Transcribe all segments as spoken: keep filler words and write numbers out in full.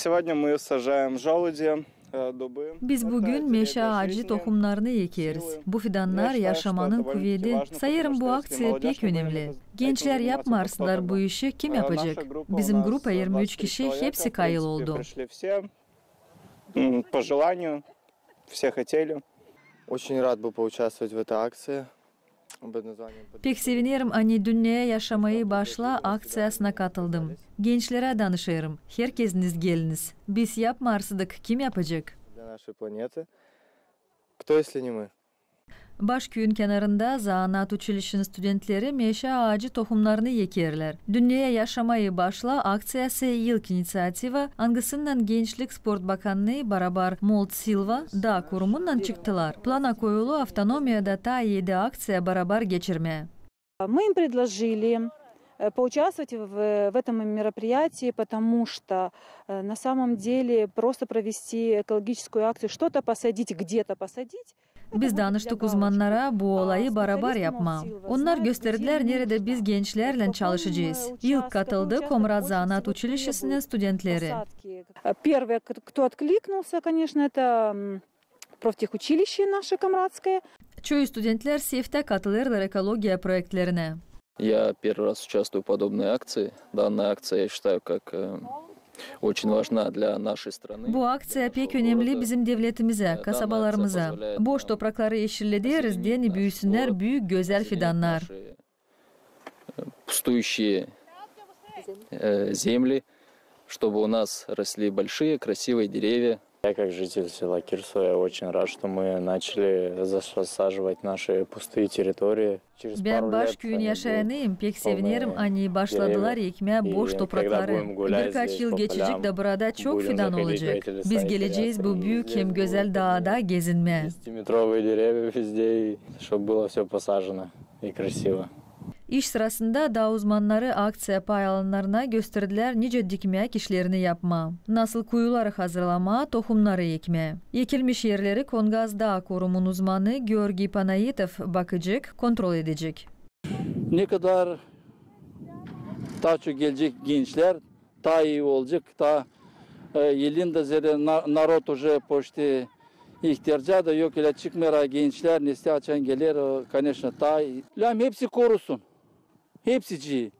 Сегодня мы сажаем желуди, э, дубы. Biz büün meşa aacı tohumnarını ekeriz. Bu fidannar yaşamanın kuvedi. Sayêrım, bu akţiya pek önemli. Gençlär yapmarsılar bu işi, kim yapacek? Bizim grupa, irmi üç kişi, hepsi kayıl oldu. По желанию, все хотели. Очень рад был поучаствовать в этой акции. Pek sevinerim, ani "Dünneyä yaşamayı başla" akţiyasına katıldım. Gençlerä danışêrım, herkeziniz geliniz. Biz yapmarsaydık, kim yapacek? Для нашей планеты. Кто, если не мы? Baş küüyün kenarında zanaat uçilişinin studentleri meşa aacı tohumnarını ekerlär. "Dünneyä yaşamayı başla" akţiyası ilk iniţiativa, angısınnan Gençlik, sport bakannıı barabar Molt Silva Daa korumunnan çıktılar. Plana koyulu avtonomiyada taa edi akţiya barabar geçirmää. Мы им предложили, э, поучаствовать в, в этом мероприятии, потому что, э, на самом деле просто провести экологическую акцию, что-то посадить, где-то посадить. Biz danıştık uzmannara bu olayı barabar yapmaa. Onnar gösterdilär, neredä biz gençlärlän çalışacez. İlk katıldı Komrat zanaat uçilişesinin studentleri. Первый, кто откликнулся, конечно, это, м, профтехучилище наше комратское. Çoyu studentlär seftä katılêrlar ekologiya proektlerinä. Я первый раз участвую в подобной акции. Данная акция, я считаю, как, э, очень важна для нашей страны. Bu akţiya pek önemli bizim devletimizä, kasabalarımıza. Boş toprakları eşillederiz, deyni büüsünnär büük gözäl fidannar. Пустующие, э, земли, чтобы у нас росли большие, красивые деревья. Я как житель села Кирсово, я очень рад, что мы начали засаживать наши пустые территории. Bän baş küüyün yaşayanıyım, pek sevinerim, ani başladılar ekmää boş toprakları. Birkaç yıl geçecek da burada çok fidan olacek. Biz gelecez bu büük hem gözäl daada gezinmää. Десятиметровые деревья везде, и чтоб было всё посажено и красиво. İş sırasında daa uzmannarı akţiya pay alannarına gösterdilär, nicä dikmää, işlerini yapmaa, nasıl kuyuları hazırlamaa, tohumnarı ekmää. Ekilmiş erleri Kongaz daa korumun uzmanı Georgiy Panaitov bakacek, kontrol edecek. Ne kadar taa çok gelecek gençlär, taa ii olacek, taa, e, elindä zerä na-, народ уже почти ihtärca da yok, ölä çıkmêêr, a gençlär nesä açan geler, o, конечно, taa ii. Lääzım hepsi korusun. Hepsicii.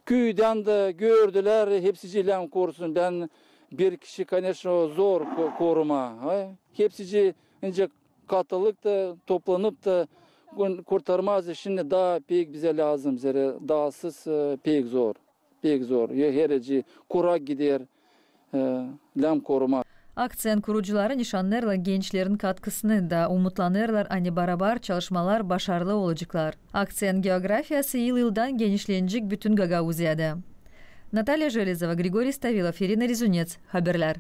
Küüdän dä gördülär, hepsicii lääzım korusun. Bän bir kişi, конечно, o zor ko-, korumaa, a? Hepsicii ancak katılıp da, toplanıp da kun-, kurtarmaz. Şindi daa pek bizä lääzım, zerä daasız, e, pek zor. Pek zor. E, hereci kurak gider, e, lääzım korumaa. Akţiyanın kurucuları nişannêêrlar gençlerin katkısını da umutlanêrlar, ani barabar çalışmalar başarılı olaceklar. Akţiyanın geografiyası yıl-yıldan genişlenecek bütün Gagauziyada. Natalya Jelezova, Grigoriy Stavilov, İrina Rezunets, Haberlär.